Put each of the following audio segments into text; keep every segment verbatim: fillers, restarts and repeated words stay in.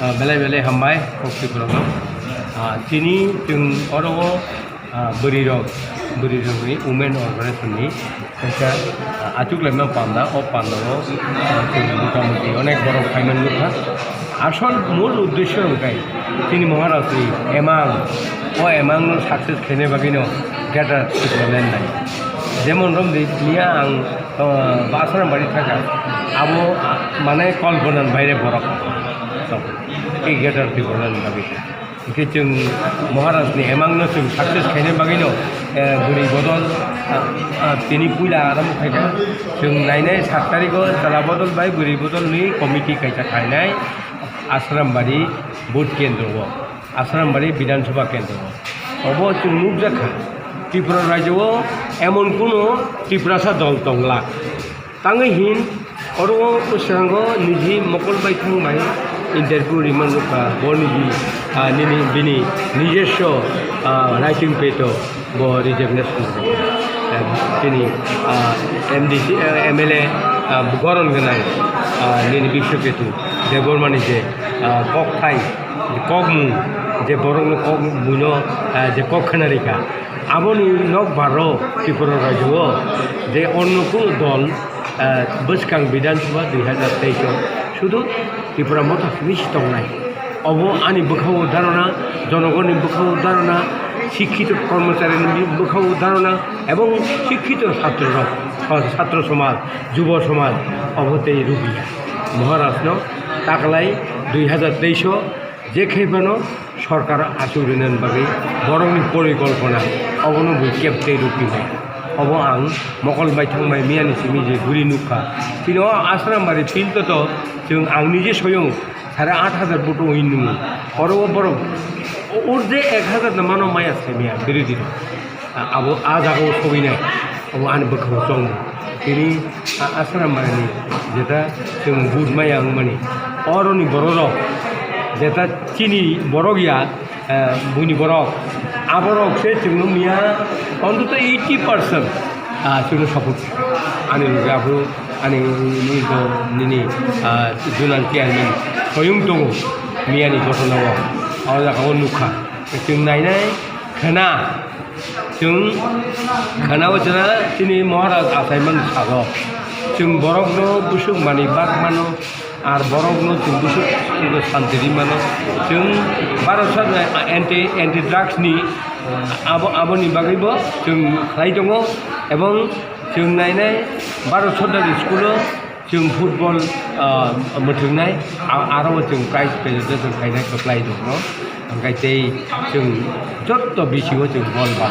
Ah, belai belai hambai, kok Tripura no. Ah, tini chwng oro o, ah, bwrwi rok, bwrwi rok ni women organization ni kaisa, ah, achuk laima panda, o panda o, ah, chwng mota moti onek borok phaiman nukha. Asol mul uddesho hwnkhe chini Maharaj ni emang, o emang no success khaina bagwi no greater Tipraland nai. Jemon romdi miya ang, ah, Asrambari thaka, abo, ah, mane kolponan baire borok. Tei greater Tipraland bagwi. Hwnkhe chwng Maharaj ni emang no chwng success khaina bagwi no, eh, bwrwi bodol, ah, ah, tini puila arambo khaikha. Chwng nainai sat tarikh o chwla bodol bai bwrwi bodol ni committee kaisa khainai Asrambari vote kendro o, Asrambari Bidhan Sabha kendro o. Obo chwng nukjakha Tripura rajyo o emon kuno Tiprasa dol tongla. Tangwi hin, oro o bwskango niji mokol bai thang bai interview rima nukha, bo niji, ah, nini, bini nijoswo, ah, writing pad o bo resignation, eh, chini, ah, M D C, eh, M L A, ah, goron gwnang, ah, nini Biswaketu Debbarma ni je, ah, kokthai, kokmung, je borokno kok buino, ah, je kok khwnarikha. Aboni nokbar o Tripura rajyo o je onno kuno dol, ah, bwskang Bidhan Sabha dui hazar teis o sudu Tripura Motha simi si tongnai. Obo ani bwkha o dharana, jonogoni bwkha o dharana, sikkito kormochari ni bwkha o dharana ebong sikkito chhatro rok, chhatro somaj, jubo somaj obo tei rwphiya. Maharaj no taklai dui hazar teis o je khe phano sorkar achuk rinani bagwi borokni porikolpona obono bui kep tei rwphinai. Obo ang mokol bai thang bai miyani simi je guri nukha. Chini o Asrambari field o to chwng ang nije soyung sare aat hajar vote wngwi nungo. Oro o borok urde ek hajar no mano maya se miya birodhi rok. A-, abo a jaga o sogwi nai, abo ani bwkha o chong. Tini a-, Asrambari ni jeta chwng vote maya wngmani, oroni borok rok jeta chini borok ya, eh, buini borok, aborok se chwngno miya ontoto eighty percent, ah, chwngno support. Ani loge aphuru ani nini, ah, zonal chairman soyung tongo miyani ghotona o, o jaga o nukha. Chwng nainai khna, chwng khna o chwra chini Maharaj achaimani sago. Chwng borokno bwswk manwi bak mano, ar borokno chwng bwswk santi ri mano. Chwng Bharat Sarkar anti, anti drugs ni abo, aboni bagwibo chwng khlai tongo, ebong chwng nainai Bharat Sarkar school o chwng football, ah, mwthwngnai, a-, aro chwng prize presentation khainai kwplai dongno. Hwnkhe tei chwng jotto bisingo chwng bol ba.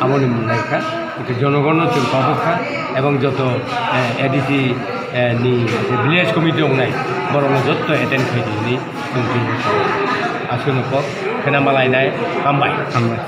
Aboni mwnai kha, hwnkhe jonogonno chwng kobok kha, ebong joto, eh, A D C, eh, ni je village committee wngnai, borokno jotto attend khai di hinwi chwng tini aswkno kok khena malainai. Hambai. Hambai.